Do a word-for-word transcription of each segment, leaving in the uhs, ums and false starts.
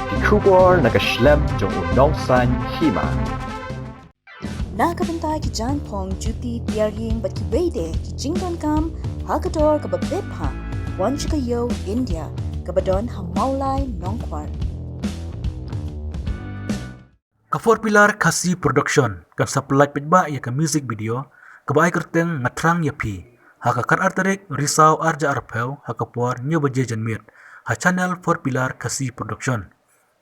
Ki khubor na ka shlem jong u nongsan hima. Na ka bynta ki jaiñphong, juti, tiar ïing bad kiwei de ki jingdonkam ha ka dor kaba beit bha, wan sha ka ïew India kaba don ha Mawlai Nongkwar. Ka Four Pillar Khasi Production kan sa pyllait paidbah ïa ka music video kaba ai kyrteng Nga Thrang Ïa Phi, ha ka khatar tarik Risaw arhajar arphew, ha ka por hynñiew baje janmiet, ha channel Four Pillar Khasi Production.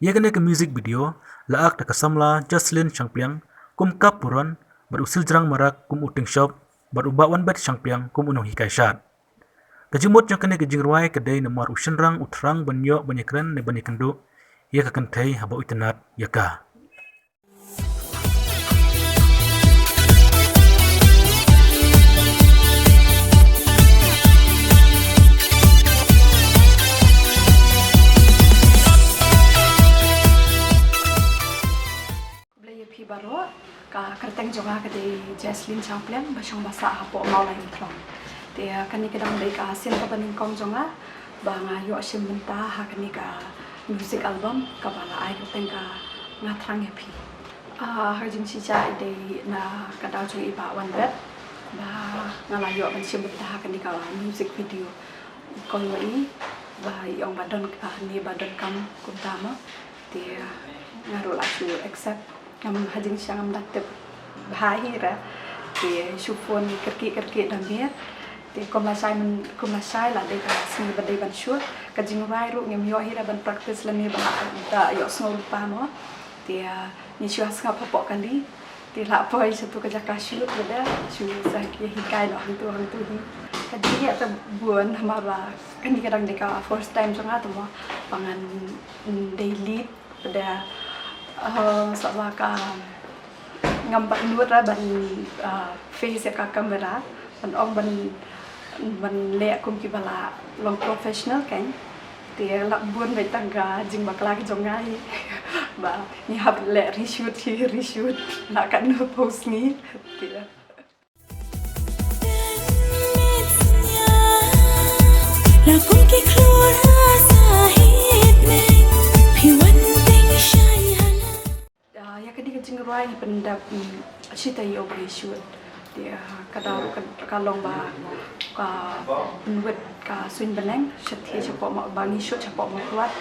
Ïa kane ka music video la act da ka samla Jaslyn Shangpliang kum ka Puron, bad u Siljrang Marak kum u Tingshop, bad u Bah Wanbet Shangpliang kum u nonghikai shad. Ka jingmut jong kane ka jingrwai ka dei namar u shynrang u thrang ban ïoh ban ïakren ne ban ïakynduh ïa ka kynthei haba u itynnad ïa ka. Khublei ïa phi baroh, ka kyrteng jong nga ka dei Jaslyn Shangpliang, ba shong ba sah hapoh Mawlai Umthlong. Te kane ka dang dei ka sien kaba nyngkong jong nga ba nga ïoh shim bynta ha kane ka music album kaba la ai kyrteng ka Nga Thrang Ïa Phi. Ah, ha ka jingshisha i dei na ka daw jong i Bah Wanbet ba nga la ïoh ban shim bynta ha kane ka music video. I call ma i ba i ong ba don, ah, ne ba donkam kumta mo. Te, ah, nga ruh la shu accept. Ngam, ha jingshisha ngam da tip bha hi re. Te shu phone kyrkieh kyrkieh da miet. Te kum lashai myn, kum lashai la dei ka sngi ba dei ban shoot. Ka jingrwai ruh ngim ïoh hi re ban practice lane ba da ïohsngew lypa mo. Te, ah, ngi shu ha sngap hapoh kali. Te la poi sha tu ka jaka shoot lada shu sa ki hikai noh hangtu hangtu hi. Ka jingeh te bun namar ba kane ka dang dei ka first time jong nga te mo ba ngan, mm, dei lead. Lada, eh, sa ba ka ngam pat nud ra ban, eh, face ïa ka camera, ban ong ban, ban leh kum kiba la long professional kan. Te la bun beit tang ka jingbakla ka jong nga hi. Ba ngi hap leh reshoot hi, reshoot. La katno phew sngi. Te. La kum ki khlur ha sahit meng, phi wan teng shai hala. Ah, ïa kane ka jingrwai ngi pyndep, mm, shiteng ïa u ba ngi shoot. Te, ah, ka daw ruh ka, ka long ba ka pynwit ka suiñ bneng shathie shapoh ma, ba ngi shoot shapoh Mawkyrwat.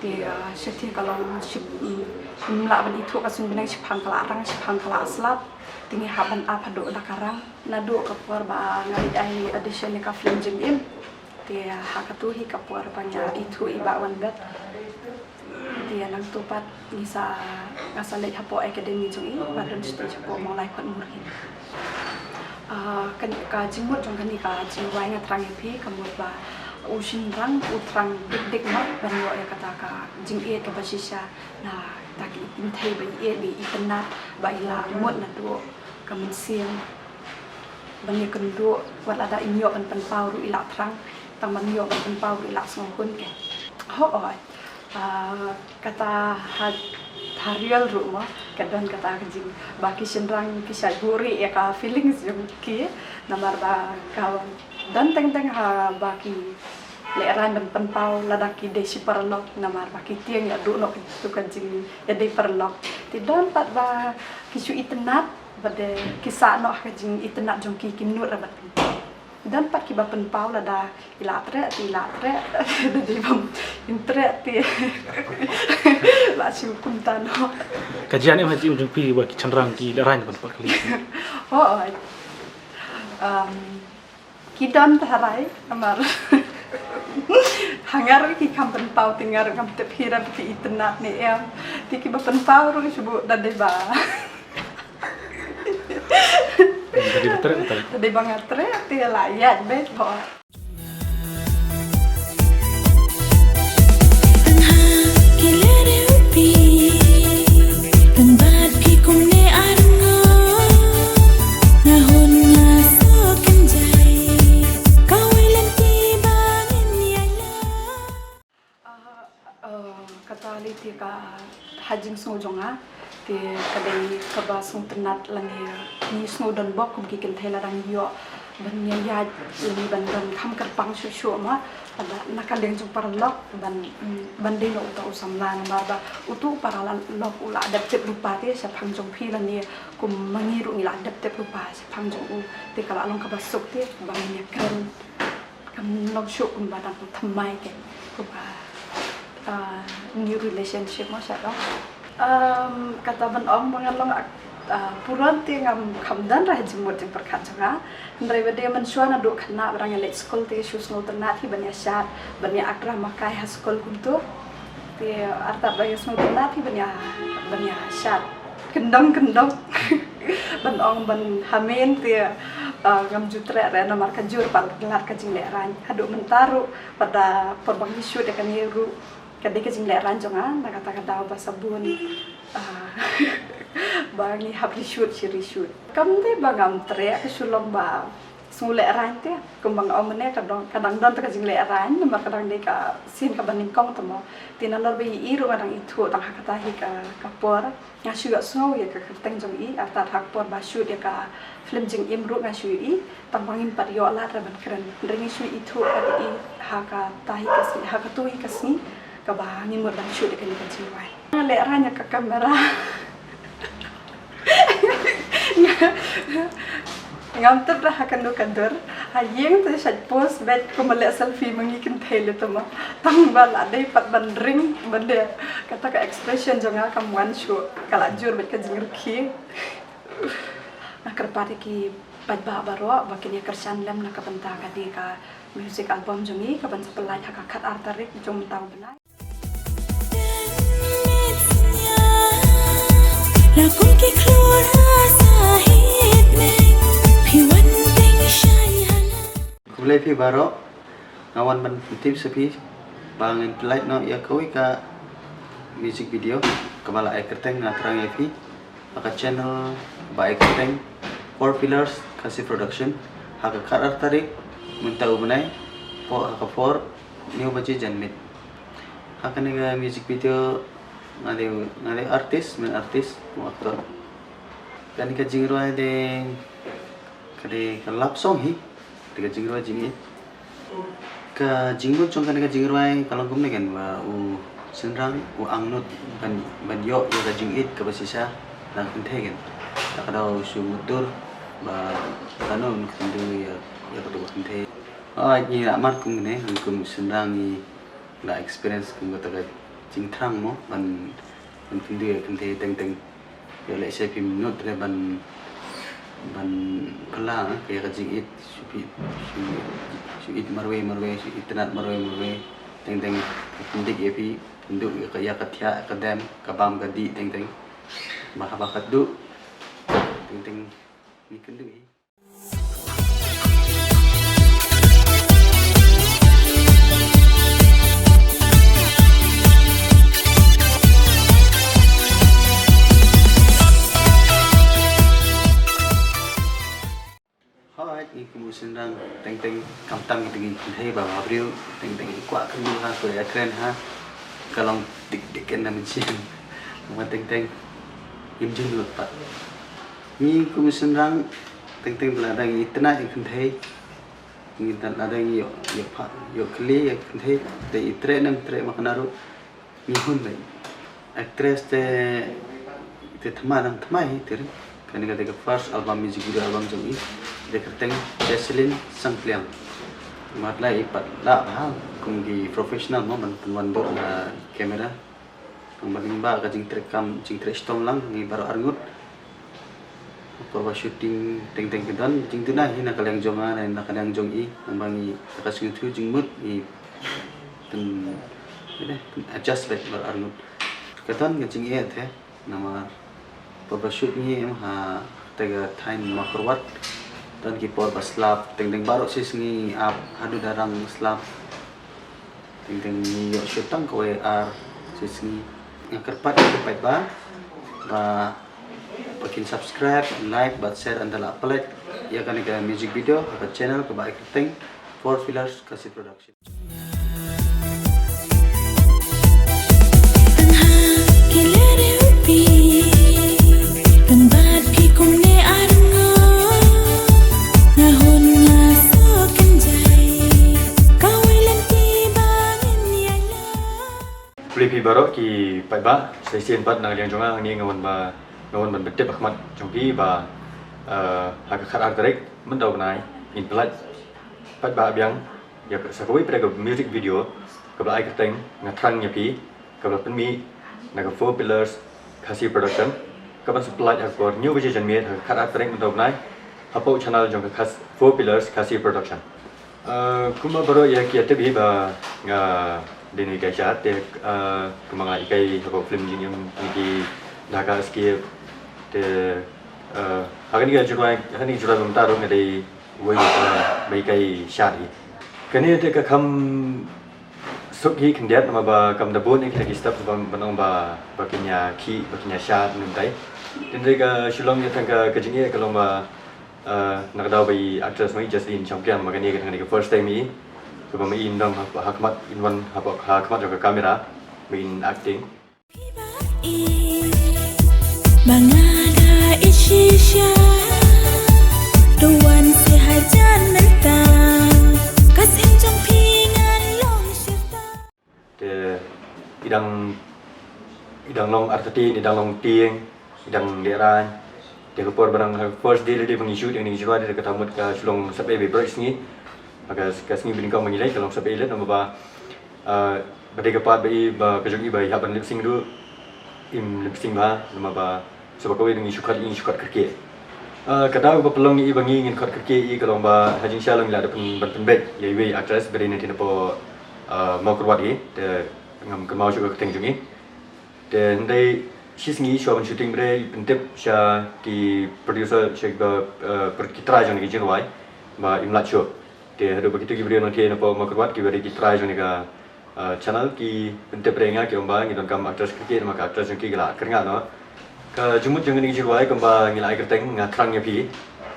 Te, ah, shathie ka long ship, mm, ngim lah ban ithuh ka suiñ bneng, shiphang ka la rang, shiphang ka la slap. Te ngi hap ban ap haduh da ka rang. Naduh ka por ba nga leit ai audition ïa ka film Jingim. Te ha katu hi ka por ba nga ithuh i Bah Wanbet. Te nangtu pat ngi sa, nga sa leit hapoh academy jong i, ba don stage hapoh Mawlai Kotmurhin. Ah, kan, ka jingmut jong kane ka jingrwai Nga Thrang Ïa Phi ka mut ba u shynrang u thrang dik dik noh ban ïoh ïa kata ka jingïeit kaba shisha na kata ka kynthei ba i ïeit ba i itynnad ba i la mut naduh ka mynsiem ban ïakynduh, wat lada im ïoh ban pynpaw ruh i la thrang, tang ban ïoh ban pynpaw ruh i la sngewhun ke. Hooid. Ah, kata ha, ha real ruh mo, ka don kata ka jing ba ki shynrang ki shait buhrieh ïa ka feelings jong ki, namar ba ka don teng teng haba ki lehrain ban pynpaw lada ki dei shi paralok, namar ba ki tieng ïa duh noh katu ka jingïadei paralok. Te don pat ba ki shu itynnad ba dei ki sah noh ha ka jingitynnad jong ki, kim nud ra ban pynpaw. Don pat kiba pynpaw lada i la treh te i la treh, da dei bym treh te la shu kumta noh. Ka jia ne em ha jingim jong phi ba ki shynrang ki lehrain ban pynpaw kali? Hooid. Um, Ki don tharai, namar ha nga ruh ki kham pynpaw, te nga ruh ngam tip hi ra ba ki itynnad ne em. Te kiba pynpaw ruh shu buh da dei ba, da dei ba treh, da dei ba nga treh, te la ïaid beit ba. Tang ha ki lehrain phi, tang bad phi kumne arngut, nga hun nga suk kynjai, kawei lynti ba ngin ïailad. Ah, ah, kata lei te ka ha jingsngew jong nga, te ka dei kaba sngewtynnad lane ngi sngew donbok kum ki kynthei lada ngi ïoh Ban ïaid lane ban, ban kham kyrpang shuh shuh mo. Lada na ka liang jong paralok ban, mm, ban dei noh uta u samla namar ba utu u paralok u la dep tip lypa te shaphang jong phi lane kum ma ngi ruh ngi la dep tip lypa shaphang jong u. Te ka la long kaba suk te ba ngin ïakren. Kam long shuh kumba dang thymmai te kumba, ah, new relationship mo sha dong. Um, kata ban ong ba nga long ak-, ah, puron te ngam kham don re ha jingmut jingpyrkhat jong nga. Hynrei ba dei mynshuwa naduh khynnah ba dang ïaleit skul te shu sngewtynnat hi ban ïashad, ban ïa act drama kai ha skul kumto. Te artat ba ïa sngewtynnat hi ban ïa, ban ïashad. Kyndong kyndong. Ban ong ban ha Main te, ah, ngam ju treh re namar ka jur palat ka jinglehrain. Haduh mynta ruh pat da por ba ngi shoot ïa kane ruh ka dei ka jinglehrain jong nga, na kata ka daw ba sabun, ah, ba ngi hap reshoot shi reshoot. Kam dei ba ngam treh, ka shu long ba sngewlehrain te. Kumba nga ong mynne ka dang, ka dang don te ka jinglehrain namar ka dang dei ka scene kaba nyngkong te mo. Te nalor ba ïohi ruh nga dang ithuh tang ha kata hi ka, ka por. Nga shu ïohsngew ïa ka kyrteng jong i, artat ha ka por ba shoot ïa ka film Jingim ruh nga shu ïohi, tang ba ngim pat ïoh lad re ban kren. Hynrei ngi shu ithuh pat ïa i ha kata hi ka sngi, ha katu hi ka sngi kaba ngi mut ban shoot ïa kane ka jingrwai. Nga lehraiñ ïa ka camera. Ngam tip re ha kano ka dur. Ha ïing te shait pose beit kumba leh selfie ma ngi kynthei le te mo. Tang ba la dei pat ban ring ban leh kata ka expression jong nga kam wan shuh. Ka la jur beit ka jingrkhie. Nga kyrpad ïa ki paidbah baroh ba kin ïa kyrshan lem na ka bynta ka dei ka music album jong ngi kaban sa pynlait ha ka khatar tarik jong mynta u bnai. La kum ki khlur ha sahit ne, phi wan teng shai hala. Khublei phi baroh, nga wan ban tip sa phi ba ngin pynlait noh ïa kawei ka music video kaba la ai kyrteng Nga Thrang ïa Phi ha ka channel ba ai kyrteng Four Pillars Khasi Production ha ka khatar tarik mynta u bnai, pok ha ka por hynñiew baje janmiet. Ha kane ka music video nga dei, nga dei artist, main artist, mo actor. Kane ka jingrwai dei, ka dei ka love song hi, dei ka jingrwai jingïeit. Ka jingmut jong kane ka jingrwai ka long kumne kan ba u shynrang u angnud ban, ban ïoh ïa ka jingïeit kaba shisha na ka kynthei kan. Ka daw shu mutdur ba kano un kyndu ïa, ïa katu ka kynthei. Hooid, ngi la mad kumne, ngi kum shynrang ngi la experience kum kata ka jingthrang mo ban, ban kyndu ïa ka kynthei teng teng. Ïa lehse phim nud re ban, ban phylla ïa ka jingïeit, shu phi, shu, shu ïeit marwei marwei, shu ïeit tynnat marwei marwei. Teng teng pyndik ïa phi, pynduh ïa ka, ïa ka thiah, ka dem, ka bam, ka dih teng teng. Ba haba ka duh teng teng ngi kynduh hi. Hooid, ngi kum u shynrang teng teng, khamtam ngi teng ngi kynthei ba ha briew teng teng ngi kwah kynduh ha, kwah ïakren ha. Ka long dik dik ken da mynsiem. Teng teng ngim ju nud pat. Ngi kum u shynrang teng teng ba lada ngi tynnat ïa ka kynthei, ngi tynnat, lada ngi ïoh, ïoh pha, ïoh khlieh ïa ka kynthei, te i treh ne ym treh ma kane ruh ngi hun beit. Actress te, te thymmai, dang thymmai hi te. Kane ka dei ka first album, music video album jong i. Dei kyrteng Jesselyn Sangpliang. Mat la i pat lah bha kum ki professional mo ban pynwandur na camera. Tang ba lyngba ka jingtrei kam, jingtrei shitom lang ngi baroh arngut. Por ba shooting teng teng ki don jingduna hi na ka liang jong nga ne na ka liang jong i, tang ba ngi da ka sngewthuh jingmut ngi pyn, pyn adjust beit baroh arngut. Ka don ka jingeh te namar por ba shoot ngi em ha te ka thaiñ Mawkyrwat, don ki por ba slap teng teng baroh shisngi ap haduh da rang slap. Teng teng ngi ïoh shoot tang kawei ar shisngi. Nga kyrpad ïa ki paidbah ba, ba kin subscribe, like bad share, ynda la pynlait ïa kane ka music video ha ka channel kaba ai kyrteng Four Pillars Khasi Production. Baroh ki paidbah, sa shisien pat na ka liang jong nga hangne nga wan ba, nga wan ban pyntip ha khmat jong phi ba, eh, ha ka khatar tarik mynta u bnai, ngin pynlait paidbah biang ïa ka, sa kawei pat ka music video kaba la ai kyrteng Nga Thrang ïa Phi, kaba la pynmih na ka Four Pillars Khasi Production, kaban sa pynlait ha ka por hynñiew baje janmiet ha ka khatar tarik mynta u bnai, hapoh channel jong ka Khas-, Four Pillars Khasi Production. Eh, kumba baroh ïa ki ïa tip hi ba nga dei na ki shad te, eh, kumba nga ikai hapoh film jingim, na ki Dhaka Escape te, eh, ha kane ka jingïaroh, ha kane ka jingïaroh mynta ruh nga dei uwei, eh, ba ikai shad hi. Kane te ka kham suk hi khyndiat namar ba kam da bun ïa kita ki step ba, ban ong ba, ba kin ïa khih, ba kin ïa shad ne em tai. Te hynrei ka shu long ïa tang ka, ka jingeh ka long ba, eh, na ka daw ba i actress ma i Jaslyn Changpliang, ma kane ka dei ka first time i kaba ma i in dang ha, ha khmat, in wan ha, ha khmat jong ka camera ba in acting. Ba nga da i shisha, to wan se hajan mynta, ka sien jong phi ngan long shata. Te i dang, i dang long artatien, i dang long tieng, i dang lehrain. Te ka por ba dang, ha ka first day lade ba ngi shoot ïa kane ka jingrwai, te kata mut ka shu long sep ei beit baroh sngi. Ha ka, ka sngi ba nyngkong ba ngi leit ka long sep ei lut namar ba, ah, ba dei ka part ba i, ba ka jong i ba i hap ban lip sync ruh im lip sync bha namar ba, sa ba kawei ngi shu khot, ngi shu khot kyrkieh. Ah, ka daw ba pynlong ïa i ba ngi ngin khot kyrkieh i ka long ba ha jingshisha long ngi la da pyn, ban pynbeit ïa iwei i actress ba dei na thin hapoh, ah, Mawkyrwat hi, te ngam kynmaw shuh ka kyrteng jong i. Te hynrei shisngi shuwa ban shooting ba dei pyntip sha ki producer, sha ki ba, eh, pro-, ki trai jong kane ka jingrwai ba im lait shuh. Te haduh ba kito ki briew nongthiah napoh Mawkyrwat kiba dei ki trai jong kane ka, eh, channel ki pyntip ïa nga ki ong ba ngi donkam actress kyrkieh namar ka actress jong ki ka la kyrngah noh. Ka jingmut jong kane ka jingrwai kumba ngi la ai kyrteng Nga Thrang ïa Phi,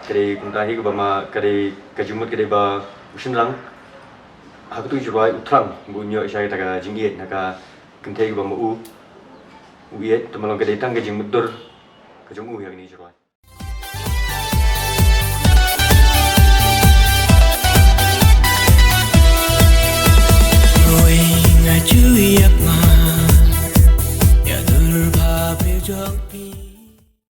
ka dei kumta hi kaba ma, ka dei ka jingmut ka dei ba u shynrang ha kato ka jingrwai u thrang ba un ïoh sha kata ka jingïeit na ka kynthei kaba ma u u ïeit, te ma long ka dei tang ka jingmutdur ka jong u ïa kane ka jingrwai.